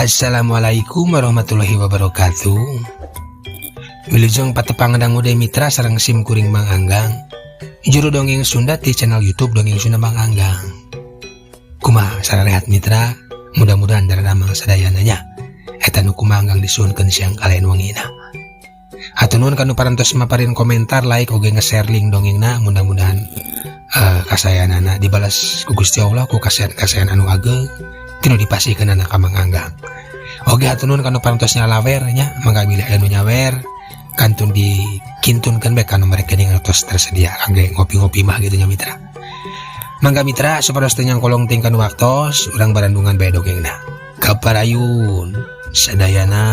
Assalamualaikum warahmatullahi wabarakatuh. Wilujeng patepang dangu deui mitra sareng sim kuring Mang Anggang. Juru dongeng Sunda ti channel YouTube Dongeng Sunda Mang Anggang. Kumaha sararehat mitra? Mudah-mudahan daramang sadayana nya. Eta nu ku Mang Anggang disuhunkeun siang kalayan wengina. Hatur nuhun kanu parantos maparin komentar, like, oge nge-share link dongengna. Mudah-mudahan kasayanana dibalas ku Gusti Allah ku kasayan-kasayan anu ageng tinu dipasihkeunana ka Mang Anggang. Oge hatur nuhun kanu parantos nyalawer nya, mangga bilih aya nu nyawer kantun dikintunkeun bae ka nomor rekening anu tos tersedia kangge ngopi-ngopi mah gitu nya mitra. Mangga mitra supados teu nyangkolong teuing kanu waktos, urang barandungan bae dongengna. Kaparayun sadayana.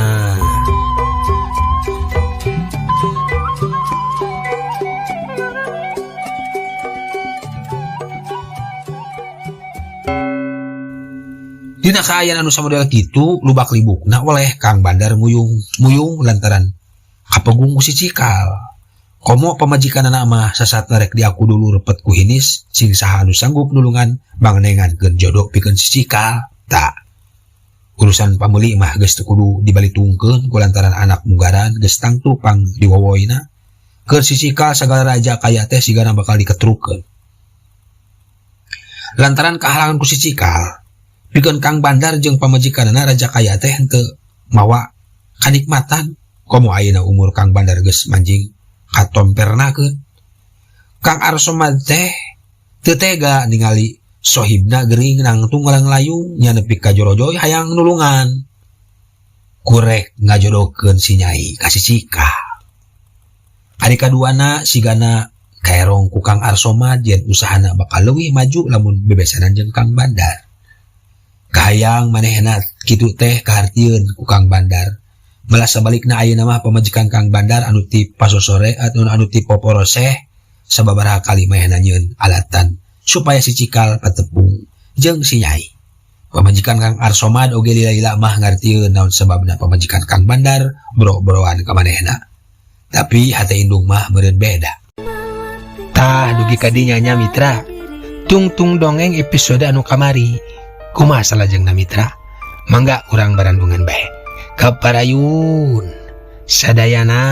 Dina kaayaan anu samodel kitu lubak libukna oleh Kang Bandar muyung-muyung lantaran kapegung ku si Cikal. Komo pamajikanana mah sasatna rek diaku dulu repet ku hinis sing saha anu sanggup nulungan mangnengankeun jodoh pikeun si Cikal. Ta urusan pameuli mah geus teu kudu dibalitungkeun ku lantaran anak munggaran geus tangtu pang diwowoyna. Keur si Cikal sagala raja kaya teh sigana bakal diketrukeun. Lantaran kahalangan ku si Cikal, pikeun Kang Bandar jeung pamajikanana raja kaya teh henteu mawa kanikmatan. Komo ayeuna umur Kang Bandar geus manjing katompernakeun. Kang Arsomad teh teu tega ningali sohibna gering nangtung ngalang-layung nya nepi ka jorojoy hayang nulungan. Kurek ngajodohkeun si Nyai ka si Cikal. Ari kaduana sigana kaerong ku Kang Arsomad yen usahana bakal leuwih maju lamun bebesanan jeung Kang Bandar. Kahayang manehna kitu teh kahartieun ku Kang Bandar. Malah sabalikna ayeuna mah pamajikan Kang Bandar anu ti pasosore anu anu ti poporoseh sababaraha kali manehna nyieun alatan supaya si Cikal patepung jeung si Nyai. Pamajikan Kang Arsomad oge lila-lila mah ngartieun naon sababna pamajikan Kang Bandar boro-boroan ka manehna. Tapi hate indung mah meureun beda. Tah dugi ka dinya nya mitra. Tungtung dongeng episode anu kamari. Kumaha salajengna mitra? Mangga urang barandungan bae. Kaparayun sadayana.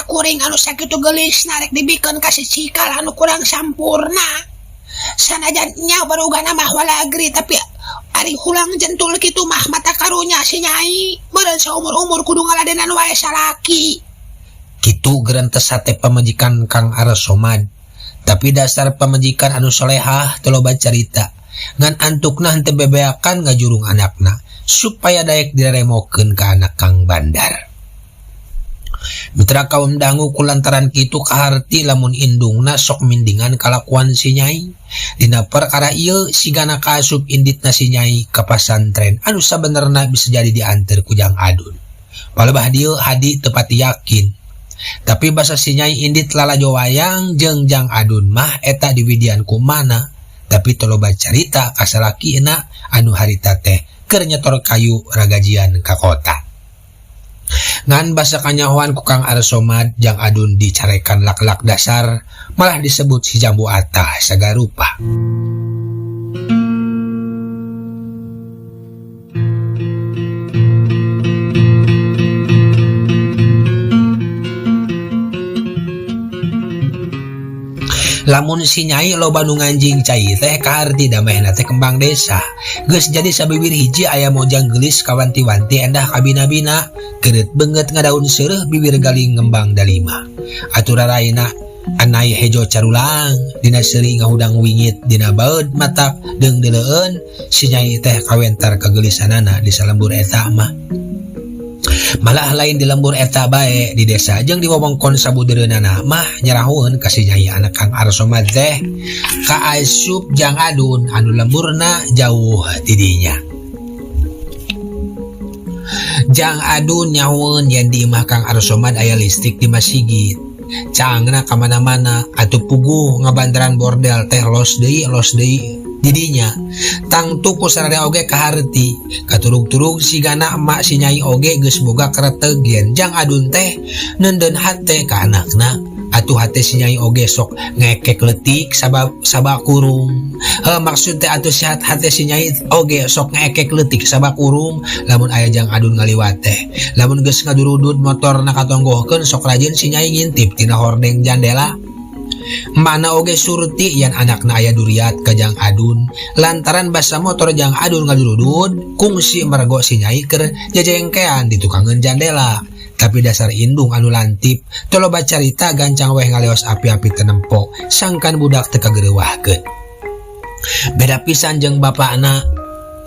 Kuring anu sakitu geulis narek dibikeun ka si Cikal anu kurang sampurna. Sanajan nya barugana mah walagri tapi ari hulang jentul kitu mah mata karunya si Nyai. Meureun saumur-umur kudu ngaladenan wae salaki. Kitu gerentes hate pamajikan Kang Arsomad. Tapi dasar pamajikan anu solehah teu loba carita. Ngan antukna henteu bebeakan ngajurung anakna supaya daek diremokeun ka anak Kang Bandar. Mitra kaum dangu kulantaran kitu kaharti lamun indungna sok mindingan kalakuan si Nyai. Dina perkara ieu sigana kaasup inditna si Nyai ka pasantren anu sabenerna bisa jadi dianter ku Jang Adun. Palebah dieu Hadi teu pati yakin. Tapi basa si Nyai indit lalajo wayang jeung Jang Adun mah eta diwidian ku mana. Tapi teu loba carita ka salakina anu harita teh keur nyetor kayu ragajian ka kota. Ngan basa kanyahoan ku Kang Arsomad Jang Adun dicarekan lak-lak dasar malah disebut si jambu atah sagarupa. Lamun si Nyai loba nu nganjing cai teh kaharti damehna teh kembang desa. Geus jadi sabibir hiji aya mojang geulis kawanti-wanti endah kabina-bina. Keureut beungeut ngadaun seureuh bibir galing ngembang dalima. Aturaraina anai hejo carulang dina seuri ngahudang wingit dina baeud matak deung-deuleueun si Nyai teh kawentar kageulisanana di salembur eta mah. Malah lain di lembur eta bae di desa jeung di wewengkon sabudeureunana mah nyerahueun ka si Nyai anak Kang Arsomad teh kaasup Jang Adun anu lemburna jauh ti dinya. Jang Adun nyahoeun yen di imah Kang Arsomad aya listrik di masigit. Caangna ka mana-mana atuh puguh ngabandaran bordel teh los deui los deui di dinya. Tangtu ku sararea oge kaharti. Katurug-turug sigana emak si Nyai oge geus boga kreteg yen Jang Adun teh neundeun hate ka anakna. Atuh hate si Nyai oge sok ngekek leutik saba sabakurung. Heuh maksud teh atuh si hate si Nyai oge sok ngekek leutik sabakurung lamun aya Jang Adun ngaliwat teh. Lamun geus ngadurudud motorna katonggohkeun sok rajin si Nyai ngintip tina hordeng jandela. Emakna oge surti yen anakna aya duriat ka Jang Adun lantaran basa motor Jang Adun ngadurudud kungsi mergo si Nyai keur jejengkean di tukangeun jandela. Tapi dasar indung anu lantip, teu loba carita gancang weh ngaleos api-api teu nempo, sangkan budak teu kagereuwahkeun. Beda pisan jeung bapana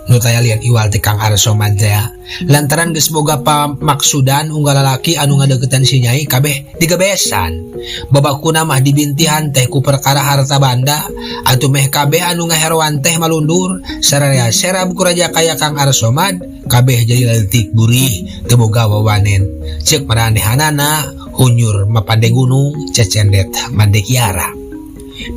nu taya lian iwal ti Kang Arsomad tea. Lantaran geus boga pamaksudan unggal lalaki anu ngadeuketan si Nyai kabeh digebesan. Babakuna mah dibintihan teh ku perkara harta banda, atuh meh kabeh anu ngaheroan teh malundur, sararea serab ku raja kaya Kang Arsomad. Kabeh jadi leutik burih teu boga wawanen. Ceuk maranehanana hunyur mapande gunung cecendet mande kiara.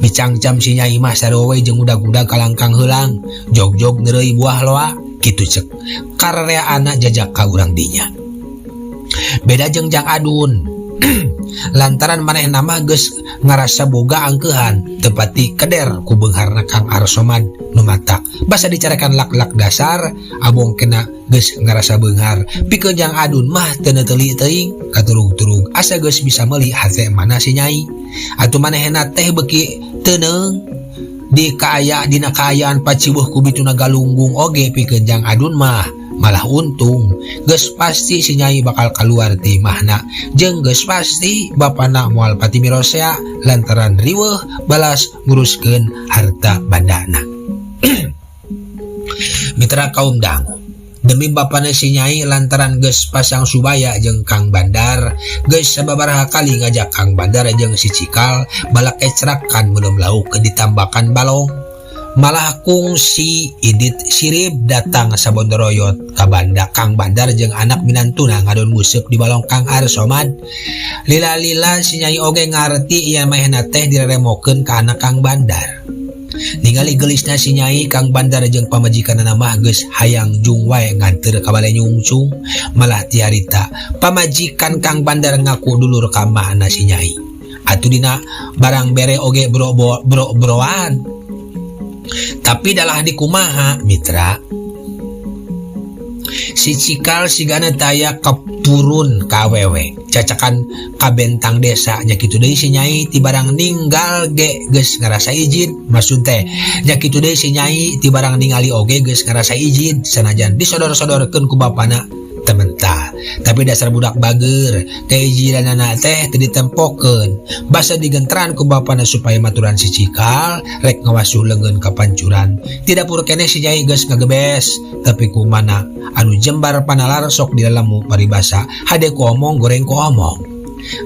Micangcam si Nyai mah sarua we jeung udag-udag kalangkang heulang, jog-jog neureui buah loa, kitu ceuk karereaanna jajak ka urang dinya. Beda jeung Jang Adun. Lantaran manehna mah geus ngarasa boga angkeuhan, teu pati keder ku beungharna Kang Arsomad nu matak basa dicarekan lak-lak dasar abong kena geus ngarasa beunghar. Pikeun Jang Adun mah teu neuteuli teuing katurug-turug asa geus bisa meuli hate mana si Nyai. Atuh manehna teh beuki teuneung di kaaya dina kaayaan paciweuh ku bituna galunggung oge pikeun Jang Adun mah malah untung. Geus pasti si Nyai bakal kaluar ti imahna jeung geus pasti bapana moal pati mirosea lantaran riweuh balas nguruskeun harta bandana. Mitra kaum dangu demi bapana si Nyai lantaran geus pasang subaya jeung Kang Bandar geus sababaraha kali ngajak Kang Bandar jeung si Cikal balak ecrakan meuleum lauk ke ditambakan balong. Malah kungsi indit sirib datang sabondoroyot ka banda Kang Bandar jeung anak minantuna ngadon nguseup di balong Kang Arsomad. Lila-lila si Nyai oge ngarti yen manehna teh direremokeun ka anak Kang Bandar. Ningali geulisna si Nyai, Kang Bandar jeung pamajikanna mah geus hayang jung wae nganteur ka bale nyungcung. Malah ti harita pamajikan Kang Bandar ngaku dulur ka emakna si Nyai. Atuh dina barang bere oge bro-bro-broan. Tapi dalah dikumaha mitra, si Cikal sigana taya kepurun ka awewe cacakan ka bentang desa nya kitu deui si Nyai ti barang ninggal ge geus ngarasa izin. Maksud teh nya kitu deui si Nyai ti barang ningali oge geus ngarasa izin sanajan disodor-sodorkeun ku bapana tementah. Tapi dasar budak bager keizinanana teh teu ditempokeun, basa digenteran ku bapana supaya maturan si Cikal rek ngawasuh leungeun ka pancuran. Ti dapur keneh si Nyai geus ngagebes, tapi kumana anu jembar panalar sok dilalemu paribasa hade ku omong goreng ku omong.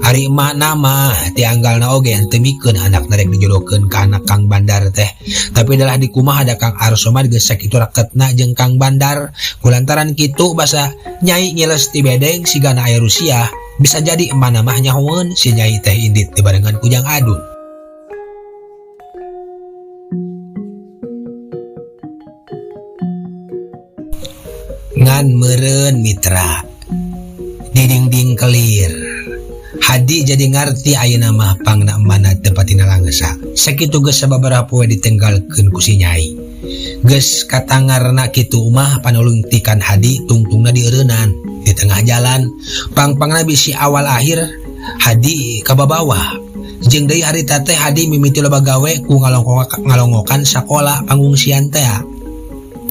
Ari emakna mah tianggalna oge henteu mikeun anakna rek dijodohkeun ka anak Kang Bandar teh. Tapi dalah dikumaha da Kang Arsomad geus sakitu reketna jeung Kang Bandar. Kulantaran kitu basa Nyai ngiles ti bedeng sigana aya Rusia, bisa jadi emakna mah nyahoeun si Nyai teh indit dibarengan ku Jang Adun. Ngan meureun mitra didingding kelir. Hadi jadi ngarti ayeuna mah pangna emana teu patina langesa. Sakitu geus sababaraha poe ditenggalkeun ku si Nyai. Geus katangarna kitu mah panulungtikan Hadi tungtungna dieureunnan di tengah jalan. Pang-pangna bisi awal akhir Hadi kababawa. Jeung deui harita teh Hadi mimiti loba gawe ku ngalongokan sakola pangungsian teh.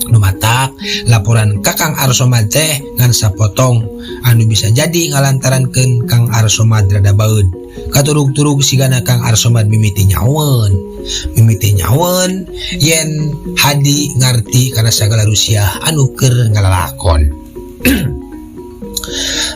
Nu matak laporan ka Kang Arsomad teh ngan sapotong anu bisa jadi ngalantarankeun Kang Arsomad rada baeud. Katurug-turug sigana Kang Arsomad mimiti nyahoeun. Mimiti nyahoeun yen Hadi ngarti kana sagala rusiah anu keur ngalalakon.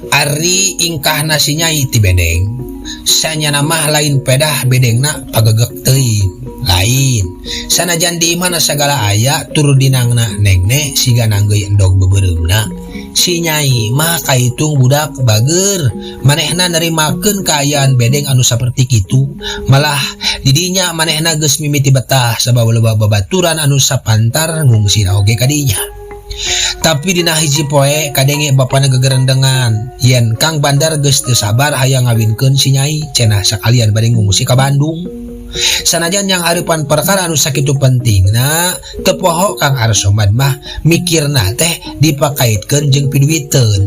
Ari ingkahna si Nyai ti bedeng, sanyana mah lain pedah bedengna pagegek teuing. Lain sanajan di imahna sagala aya tur dinangna nengne siga nanggeuy endog beubeureumpna. Si Nyai mah kaitung budak bager manehna nerimakeun kaayaan bedeng anu saperti kitu. Malah didinya manehna geus mimiti betah sabab loba babaturan anu sapantar ngungsina oge ka dinya. Tapi dina hiji poe kadenge bapana gegerendengan yen Kang Bandar geus teu sabar hayang ngawinkeun si Nyai cenah sakalian bade ngungsi ka Bandung. Sanajan yang hareupan perkara anu sakitu pentingna teu poho Kang Arsomad mah mikirna teh dipakaitkeun jeung piduiteun.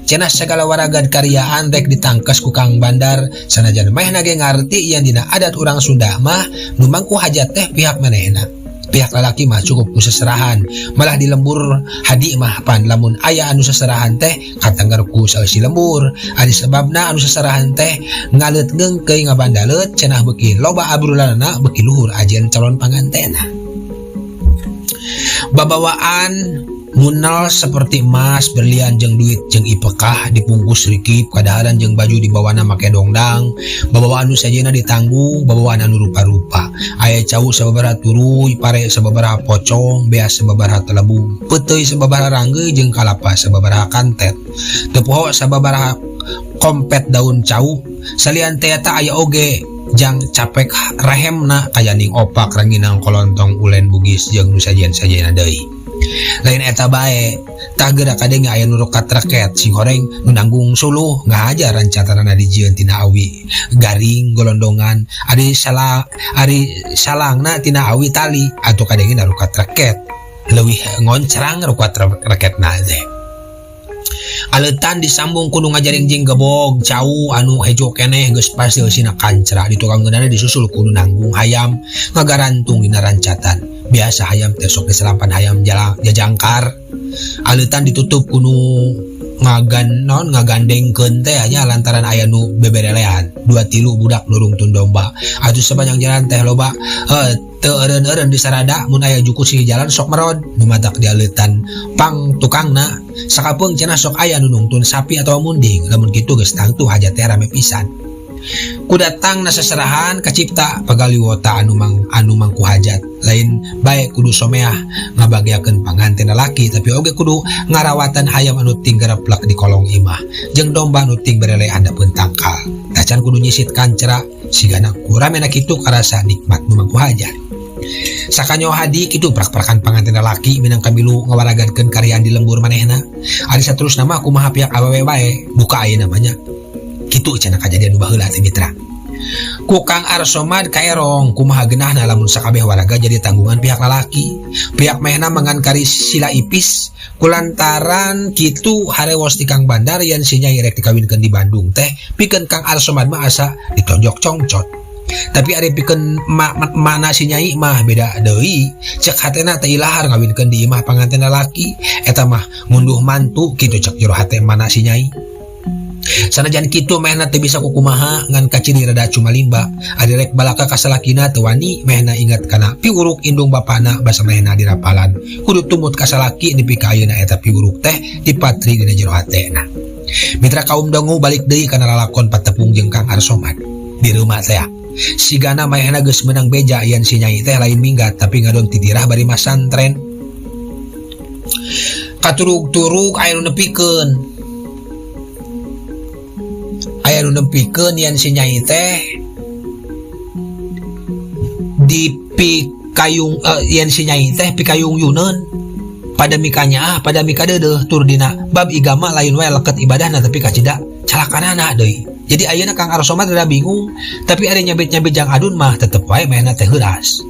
Cenah sagala waragan karyaan rek ditangkes ku Kang Bandar sanajan manehna ge ngarti yen dina adat urang Sunda mah nu mangku hajat teh pihak manehna. Pihak lalaki mah cukup ku seserahan, malah di lembur hadi mah pan lamun aya anu seserahan teh katanggar ku saleusi lembur. Ari sebabna anu seserahan teh ngaleut ngeungkeuy ngabandaleut cenah beuki loba abrulanana beuki luhur ajen calon pangantena. Babawaan munal seperti emas, berlian jeung duit jeung ipekah dipungkus rikip kadaharan jeung baju dibawana make dongdang. Babawaan nu sejenna ditanggung, babawaan anu rupa-rupa. Aya cau sababaraha turuy, pare sababaraha pocong, beas sababaraha telebung, peuteuy sababaraha ranggeuy jeung kalapa sababaraha kantet. Teu poho sababaraha kompet daun cau. Salian teh eta aya oge jang capek rehemna kayaning opak ranginang kolontong ulen bugis jeung nu sajen-sajena deui. Lain eta bae, tah geura kadenge aya nu rukat reket sing horeng nu nanggung suluh ngahajar rancatanana dijieun tina awi garing golondongan ari salah ari salangna tina awi tali atuh kadenge na rukat reket leuwih ngoncrang rukat reketna teh. Aleutan disambung kudu ngajaring jeung gebog cau anu hejo keneh geus pasti eusina kancra di tukang geunana disusul kudu nanggung hayam ngagarantung dina rancatan. Biasa hayam teh sok diselampan hayam jajangkar. Aleutan ditutup kudu ngagan naon ngagandengkeun teh nya lantaran aya nu beberelean 2-3 budak nurungtun domba. Atuh sepanjang jalan teh loba teu eureun-eureun disarada mun aya juku sih jalan sok merod nu matak dialeutan pang tukangna sakapeung cenah sok aya nu nungtun sapi atawa munding lamun kitu geus tangtu hajat teh rame pisan. Ku datangna seserahan kacipta pagaliwota anu mangku hajat lain bae kudu someah ngabagiakeun panganten lalaki tapi oge kudu ngarawatan hayam anu ting gereplek di kolong imah jeung domba anu ting berele handapeun tangkal tacan kudu nyisit kancra sigana kuramena kitu karasa nikmat nu mangku hajat. Sakanyo hadi kitu prak-prakan panganten lalaki minangka milu ngawaragankeun karyaan di lembur manehna. Ari saterusna mah kumaha pihak awewe bae buka ayeuna mah nya. Kitu cenah kajadian nu baheula teh mitra. Ku Kang Arsomad kaerong kumaha geunahna lamun sakabeh waraga jadi tanggungan pihak lalaki. Pihak manehna mangan kari sila ipis kulantaran kitu harewos ti Kang Bandar yen si Nyai rek dikawinkeun di Bandung teh pikeun Kang Arsomad mah asa ditonjok congcot. Tapi ari pikeun mana si Nyai mah beda deui. Cek hatena teh ilahar ngawinkeun di imah panganten lalaki eta mah ngunduh mantu kitu cek jero hate mana si Nyai. Sanajan kitu mehna teu bisa kukumaha ngan kaciri rada cumalimba. Ari rek balaka ka salakina teu wani mehna ingat kana piwuruk indung bapana basa mehna dirapalan. Kudu tumut ka salaki nepi ka ayeuna eta piwuruk teh dipatri dina jero hatena. Mitra kaum dongu balik deui kana lalakon patepung jeung Kang Arsomad. Di rumah teh sigana manehna geus meunang beja yen si Nyai teh lain minggat tapi ngadon titirah bari masantren. Katurug-turug aya nu nepikeun. Aya nu nepikeun yen si Nyai teh dipikayung yen si Nyai teh pikayung yuneun pada mikanya ah pada mika deudeuh tur dina bab igama lain wae leket ibadahna tapi kacida calakanana deui. Jadi ayeuna Kang Arsomad rada bingung tapi ari nyabit-nyabit jang adun mah tetep wae manehna teh heuras.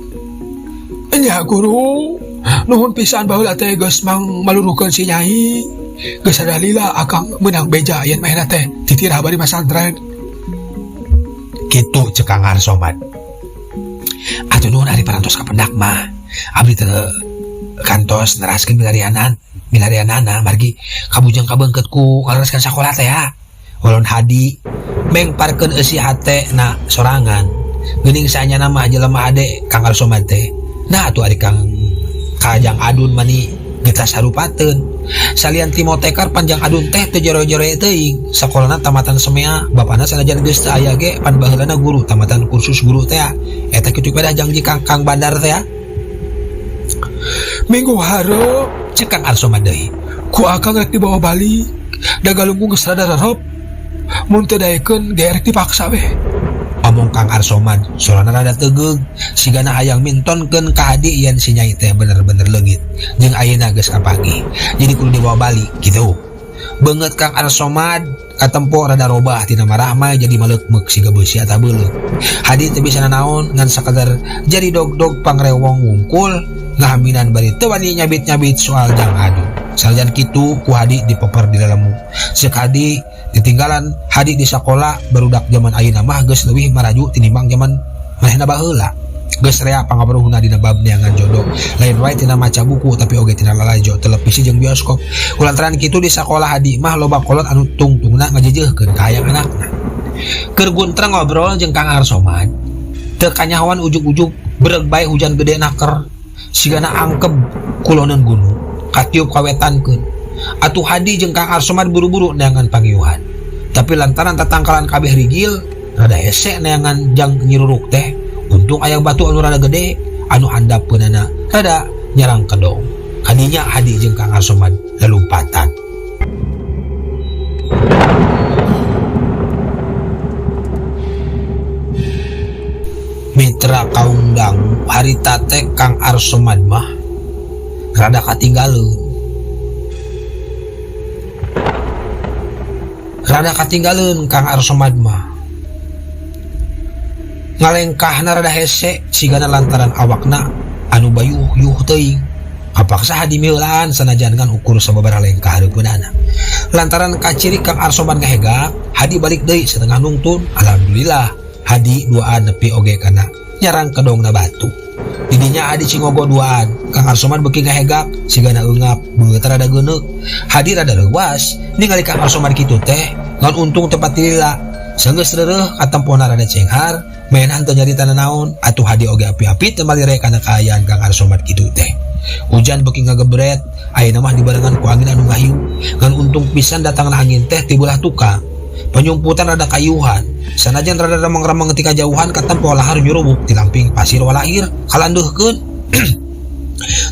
Nya guru, nuhun pisan baheula teh geus mang maluruhkeun si Nyai. Geus sadalila akang meunang beja yen manehna teh titirah bari masantren. Kitu ceuk Kang Arsomad. Atuh nuhun ari parantos kapendak mah. Abdi teh kantos neraskeun milarianana margi kabujang kabeungkeut ku ngaleraskeun sakola teh ya. Walon hadi mengparkeun eusi hate na sorangan. Geuning saanyana mah jelema hade Kang Arsomad teh. Nah atuh ari Kang Kajang Adun mani getas harupateun. Salian ti motekar panjang adun teh teu jero-jero teuing. Sakolana tamatan semea, bapana sanajan geus teu aya ge pan baheulana guru tamatan kursus guru teh. Eta kitu pedah jangji Kang, Kang Bandar teh. Minggu hareup Cek Kang Arsomad deui. Ku akang rek dibawa balik. Da galunggung geus rada rerep. Mun teu daekeun ge rek dipaksa weh. Omong Kang Arsomad sorana rada tegeug, sigana hayang mintonkeun ka Hadi yen si Nyai teh bener-bener leungit jeung ayeuna geus kapanggih. Jadi kudu dibawa balik kitu. Beungeut Kang Arsomad katempo rada robah tina marahmai jadi maleukmeuk siga beusi atawa beuleuk. Hadi teu bisa nanaon ngan sakadar jadi dog-dog pangrewong wungkul ngahaminan bari teu wani nyabit-nyabit soal jang adu. Sanajan kitu ku Hadi dipeper di dalam. Ceuk Hadi ditinggalan Hadi di sakola barudak zaman ayeuna mah geus leuwih maraju tinimbang zaman manehna baheula. Geus rea pangaweruhna dina bab neangan jodoh. Lain wae tina maca buku tapi oge tina lalajo televisi jeung bioskop. Kulantaran kitu di sakola Hadi mah loba kolot anu tungtungna ngajejeuhkeun ka hayang anakna. Keur guntreng ngobrol jeung Kang Arsomad, teu kanyahoan ujug-ujug bereug bae hujan gede naker. Sigana angkeb kuloneun gunung, katiup kawetankeun. Atuh Hadi jeung Kang Arsomad buru-buru neangan pangiuhan. Tapi lantaran tatangkalan kabeh rigil, rada hese neangan jang nyiruruk teh. Untung aya batu anu rada gede, anu handapeunana rada nyarang kedong. Kadinya Hadi jeung Kang Arsomad lalumpatan. Mitra kaum dangu harita teh Kang Arsomad mah rada katinggaleun. Rada katinggaleun Kang Arsomad mah. Ngalengkahna rada hese sigana lantaran awakna anu bayuh-yuh teuing. Kapaksa Hadi miheulaan sanajan ngan ukur sababaraha lengkah hareupeunana. Lantaran kaciri Kang Arsomad ngahegak, Hadi balik deui setengah nungtun. Alhamdulillah Hadi duaan nepi oge kana nyarang kedongna batu. Didinya Hadi cingogo duaan, Kang Arsomad beuki ngahegak sigana eungap beungeut rada geuneuk. Hadi rada leuwas ningali Kang Arsomad kitu teh, ngan untung tepat lila. Sanggeus reureuh katempona rada cenghar, mainan teu nyarita nanaon, atuh Hadi oge api-api teu malire kana kaayaan Kang Arsomad kitu teh. Hujan beuki ngagebret, ayeuna mah dibarengan ku angin anu ngahiu. Ngan untung pisan datangna angin teh ti beulah tukang. Penyumputan rada kayuhan, sanajan rada remeng-remeng ti kajauhan katempo lahar nyurubuk ti lamping pasir walahir kalandeuhkeun.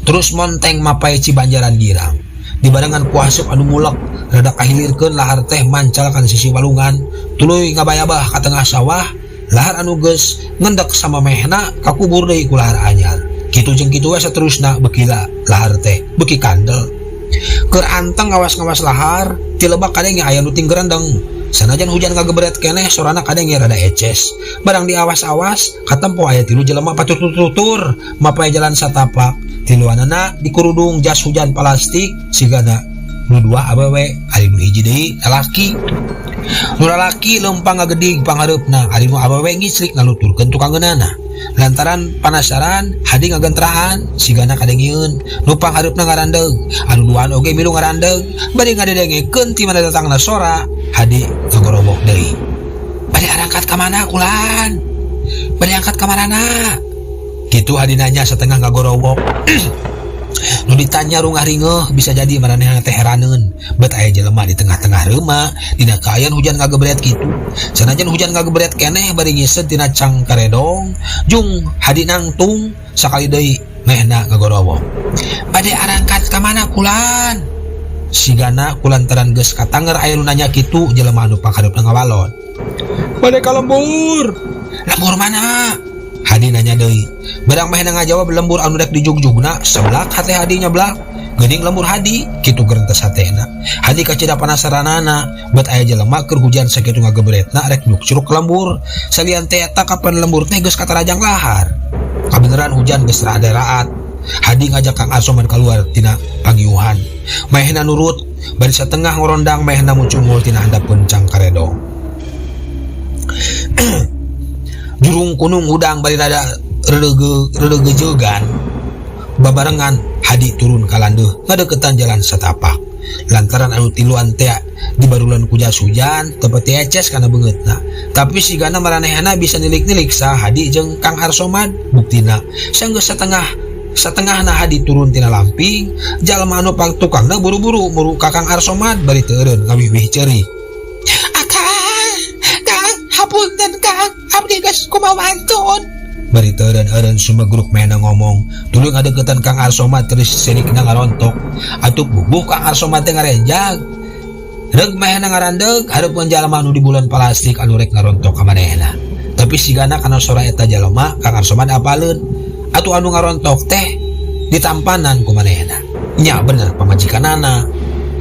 Terus monteng mapai Cibanjaran girang. Dibarengan ku asup anu mulek, rada kahilirkeun lahar teh mancal kana sisi walungan, tuluy ngabayabah ka tengah sawah, lahar anu geus ngendek samamehna kakubur deui ku lahar anyar. Kitu jeung kitu we saterusna beuki lahar teh beuki kandel. Keur anteng ngawas-ngawas lahar, ti lebak kadenge aya nu tinggerendeng. Sanajan hujan ngagebret keneh sorana kadenge rada eces. Barang diawas-awas katempo aya tilu jelema patutur-tutur mapai jalan satapak. Tiluanana dikurudung jas hujan plastik sigana nu dua awewe ari nu hiji deui lalaki. Nu lalaki leumpang ngagedig panghareupna, ari nu awewe ngiclik ngaluturkeun tukangeunana. Lantaran panasaran Hadi ngagentraan sigana kadengieun nu panghareupna ngarandeug, anu duaan oge milu ngarandeug bari ngadedengekeun ti mana datangna sora. Hadi ngagorobok deui. Bade arangkat ka mana kulan? Bade angkat ka marana? Kitu Hadi nanya setengah ngagorobok. Nu ditanya rungah ringeuh bisa jadi maranehna teh heraneun bet aya jelema di tengah-tengah reuma dina kaayaan hujan ngagebret kitu. Sanajan hujan ngagebret keneh bari ngiseud tina cang karedong jung Hadi nangtung sakali deui mehna ngagorowok. Bade arangkat ka mana kulan? Sigana kulantaran geus katanger aya nu nanya kitu jelema anu panghareupna ngawalon. Bade ka lembur. Lembur mana? Hadi nanya deui. Barang mehna ngajawab lembur anu rek dijugjugna, seblak hate Hadi nyeblak. Geuning lembur Hadi, kitu gerentes hatena. Hadi kacida panasaranana, bet aya jelema keur hujan sakitu ngagebretna rek nyukcruk lembur. Salian teh eta kapan lembur teh geus katarajang lahar. Kabeneran hujan geus rada raat. Hadi ngajak Kang Arsomad keluar tina pangiuhan. Mehna nurut, bari satengah ngorondang mehna mucungul tina handapeun cang karedong. Jurung kunung hudang bari rada reregejegan. Babarengan Hadi turun ka landeuh ngadeukeutan jalan satapak. Lantaran anu tiluan teh dibarulan ku jas hujan teu pati eces kana beungeutna. Tapi sigana maranehna bisa nilik-nilik sah Hadi jeung Kang Arsomad buktina sanggeus satengah Satengahna Hadi turun tina lamping, jalma anu pangtukangna buru-buru muru ka Kang Arsomad bari teu eureun ngawih-wih ceurik. Akang, Kang, hapunten Kang, abdi geus kumaha wantun. Bari teu eureun-eureun sumegruk mehna ngomong, tuluy ngadeuketan Kang Arsomad terus sirikna ngarontok. Atuh bubuh Kang Arsomad teh ngarenjag. Reug mehna ngarandeug hareupeun jalma anu di bulan plastik anu rek ngarontok ka manehna. Tapi sigana kana sora eta jalma Kang Arsomad apaleun. Atuh anu ngarontok teh ditampanan ku manehna. Nya bener pamajikanana.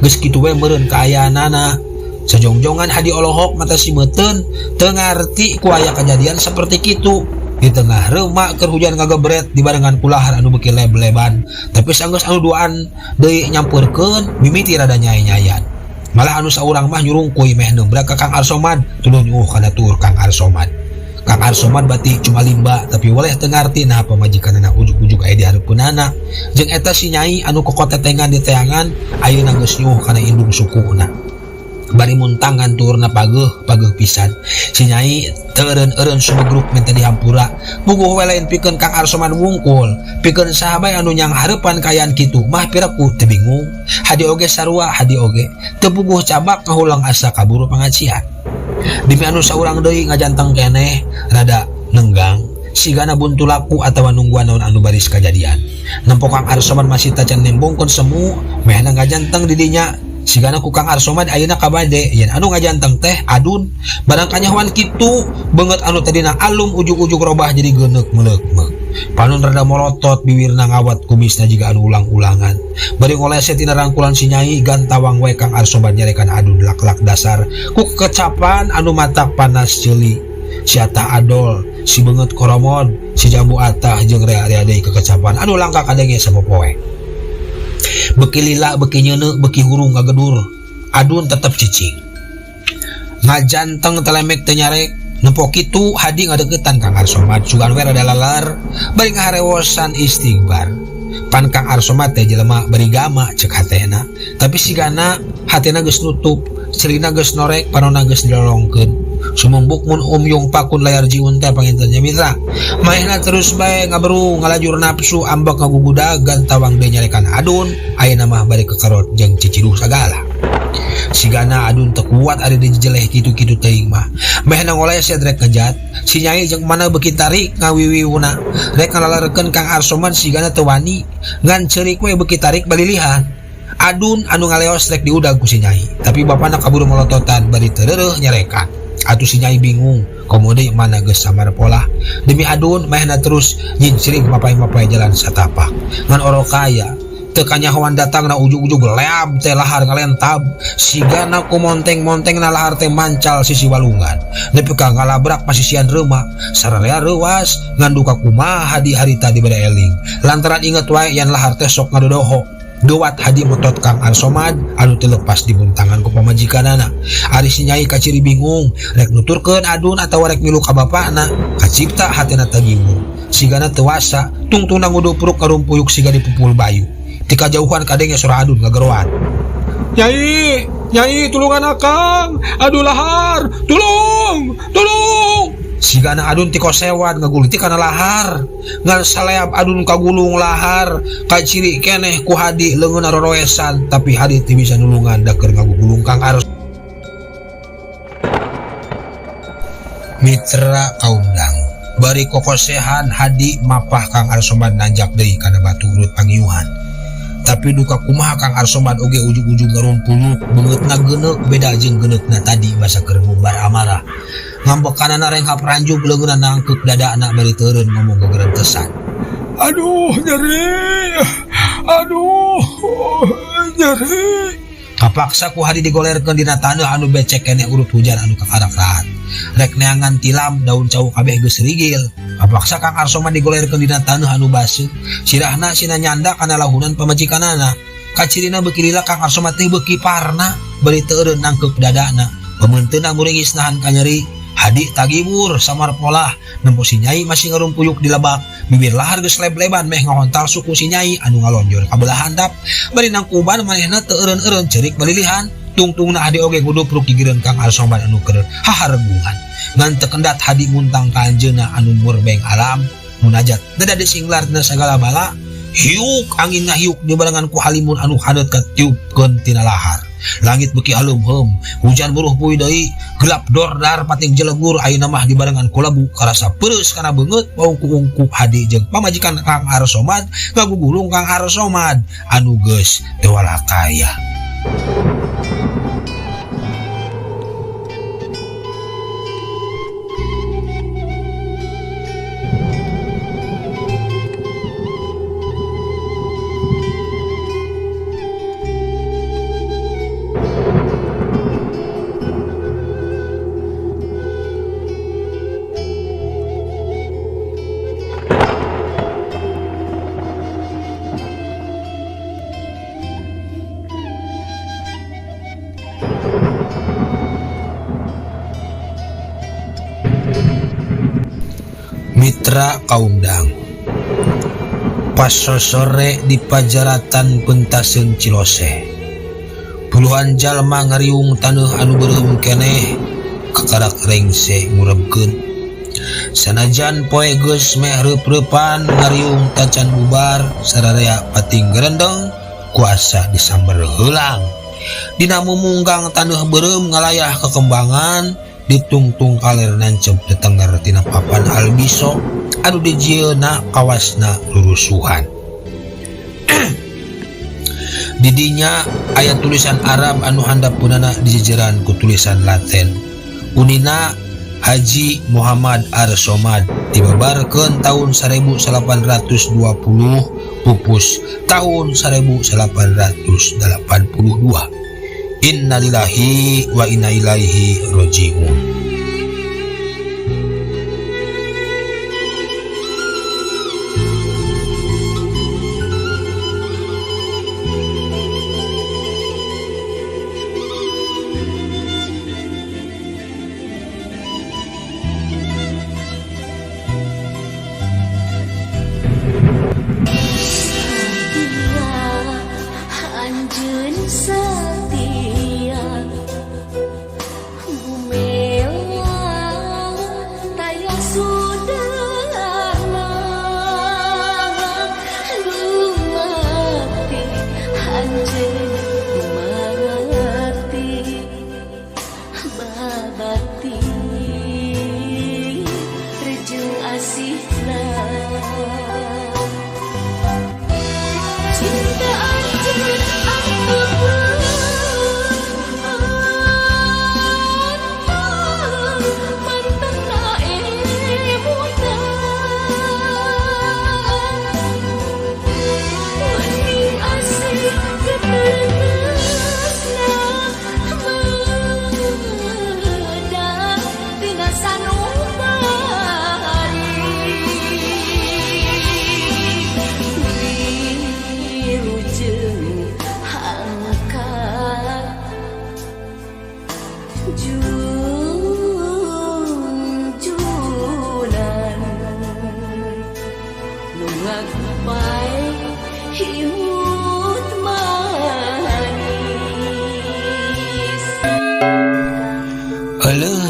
Geus kitu we meureun kaayaanana. Sajongjongan Hadi olohok mata si meuteun teu ngarti ku aya kajadian saperti kitu. Di tengah reumak keur hujan ngagebret dibarengan ku lahar anu beuki leb-leban. Tapi sanggeus anu duaan deui nyampeurkeun mimiti rada nyai-nyayan. Malah anu saurang mah nyurungkuy meh neumbrak ka Kang Arsomad tuluy nyuuh kana tuur Kang Arsomad. Kang Arsomad bati cuma limba tapi weleh teu ngarti naha pamajikanana ujug-ujug aya di hareupeunana. Jeung eta si nyai anu kokotetengan di teangan ayeuna geus nyuuh kana indung sukuna. Bari muntangan tuurna pageuh, pageuh pisan. Si nyai teu eureun-eureun sumegruk minta dihampura. Puguh we lain pikeun Kang Arsomad wungkul, pikeun saha bae anu nyanghareupan kaayaan kitu mah piraku teu bingung. Hadi oge sarua, hadi oge teu puguh cabak ngahulang asa kaburu pangajian. Demi anu saurang deui ngajanteng keneh rada nenggang, sigana buntu laku atawa nungguan naon anu baris kajadian. Nempo Kang Arsomad masih tacan nembongkeun semu, mehna ngajanteng di dinya. Sigana ku Kang Arsomad ayeuna kabade yen anu ngajanteng teh adun. Barang kanyahoan kitu beungeut anu tadina alum ujug-ujug robah jadi geuneuk meuleuk-meuk. Panon rada molotot biwirna ngawat kumisna jiga anu ulang-ulangan. Bari ngolese tina rangkulan si nyai gantawang we Kang Arsomad nyarekan adun lak-lak dasar ku kekecapan anu matak panas ceuli. Si atah adol, si beungeut koromod, si jambu atah jeung rea-rea deui kekecapan anu langka kadenge sapopoe. Beki lila, beki nyeuneu, beki hurung ngagedur. Adun tetep cicing. Ngajanteng telemek teu nyarek. Nempo kitu Hadi ngadeukeutan Kang Arsomad sugan we rada lalar bari ngaharewosan istighbar. Pan Kang Arsomad teh jelema berigama cek hatena. Tapi sigana hatena geus nutup, ceulina geus norek, panonna geus dilolongkeun. Sumumbuk mun umyung pakun layar jiun teh panginten nya mitra. Manehna terus bae ngaberu ngalajur nafsu ambek ngagugudag gantawang deui nyarekan adun ayeuna mah bari kekerot jeung ciciduh sagala. Sigana adun teu kuat ari dijejeleh kitu-kitu teuing mah. Mehna ngoleset rek ngejat, si nyai jeung mana beuki tarik ngawiwiuna. Rek ngalaleurkeun Kang Arsomad sigana teu wani, ngan ceurik we beuki tarik balilihan. Adun anu ngaleos rek diudag ku si nyai, tapi bapana kaburu molototan bari teu reureuh nyarekan. Atuh si nyai bingung, komo deui mana geus samar polah. Demi adun mehna terus nyincring mapai-mapai jalan satapak. Ngan orokaya teu kanyahoan datangna ujug-ujug leab teh lahar ngalentab. Sigana ku monteng-montengna lahar teh mancal sisi walungan. Nepi ka ngalabrak pasisian reumak, sararea reuas ngan duka kumaha di harita dibere eling. Lantaran inget wae yen lahar teh sok ngadodoho. Duat Hadi metot Kang Arsomad anu teu lepas dibuntangan ku pamajikanana. Ari si nyai kaciri bingung rek nuturkeun adun atawa rek milu ka bapana. Kacipta hatena tagiwur. Sigana teu wasa tungtungna ngudupruk karumpuyuk siga dipupul bayu. Ti kajauhan kadenge sora adun ngageroan. Nyai, nyai tulungan akang, aduh lahar, tulung, tulung. Sigana adun ti kosewan ngaguliti kana lahar. Ngan saleap adun kagulung lahar, kaciri keneh ku Hadi leungeunna roroesan, tapi Hadi teu bisa nulungan da keur ngagugulung Kang Ars. Mitra kaundang, bari kokosehan Hadi mapah Kang Arsomad nanjak deui kana batu urut pangiuhan. Tapi duka kumaha Kang Arsomad oge ujug-ujug ngarumpuluk, beungeutna geuneuk beda jeung geuneukna tadi basa keur ngumbar amarah. Ngambekanana renghap ranjug leungeunna nangkeuk dadana bari teureun ngomong gegerentesan. Aduh nyeri, aduh nyeri. Kapaksa ku Hadi digolerkeun dina taneuh anu becek keneh urut hujan anu kakarak rahat. Rek neangan tilam daun cau kabeh geus rigil. Kapaksa Kang Arsomad digolerkeun dina taneuh anu baseuh. Sirahna sina nyanda kana lahunan pamajikanana. Kacirina beuki lila Kang Arsomad teh beuki parna bari teu eureun nangkeup dadana. Pameunteunan muringis nahan kanyeri. Hadi tagibur samar polah nempo si nyai masih ngarumpuyuk di lebak. Bibir lahar geus leb-leban meh ngahontal suku si nyai anu ngalonjor ka belah handap. Bari nangkuban manehna teu eureun-eureun ceurik balilihan. Tungtungna Hadi oge ngudupruk gigireun Kang Arsomad anu keur haharegungan. Ngan teu kendat Hadi muntang ka anjeunna anu murbeng alam munajat dada disinglar tina sagala bala. Hiuk angin ngahiuk dibarengan ku halimun anu haneut katiupkeun tina lahar. Langit beuki aleumpheum, hujan buruh puy deui, gelap dordar pating jelegur ayeuna mah dibarengan ku lebu karasa peureus kana beungeut paungku-ungku Hadi jeung pamajikan Kang Arsomad ngagugulung Kang Arsomad anu geus teu walakaya. Mitra kaundang pas sore di pajaratan pentaseun Ciloseh puluhan jalma ngariung taneuh anu beureum keneh kakarak rengse ngurebkeun sanajan poe geus meh reup-reupan ngariung tacan bubar sararea pating gerendeng kuasa disamber heulang dina mumunggang taneuh beureum ngalayah kekembangan ditungtung kaler nancep tetengger tina papan albiso anu dijieuna kawasna rurusuhan. Didinya aya tulisan Arab anu handapeunana dijejeran ku tulisan Latin. Unina Haji Muhammad Arsomad dibabarkeun tahun 1820 pupus tahun 1882. Innalillahi wa inna ilaihi rajiun.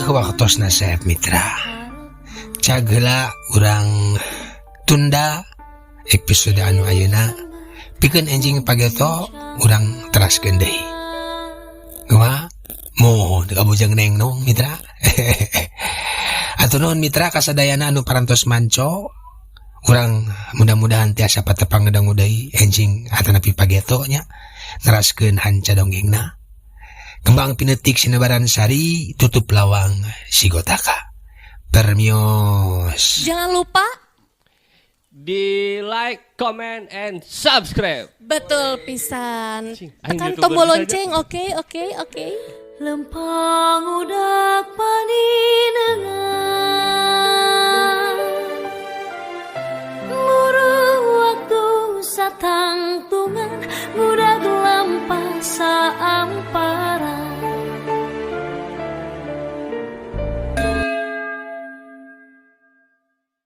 Waktosna seep mitra cagela urang tunda episode anu ayeuna pikeun enjing pageto urang teraskeun deui. Kumaha? Moho teu kabujeng neng nong mitra. Atur nuhun mitra kasadayana anu parantos manco. Urang mudah-mudahan tiasa patepang ngedangu deui enjing atanapi pageto nya neraskeun hanca dongengna. Kembang pinetik sinebaran sari tutup lawang sigotaka. Permios. Jangan lupa di like, comment, and subscribe. Betul pisan. Tekan tombol lonceng, oke. Lempang udah.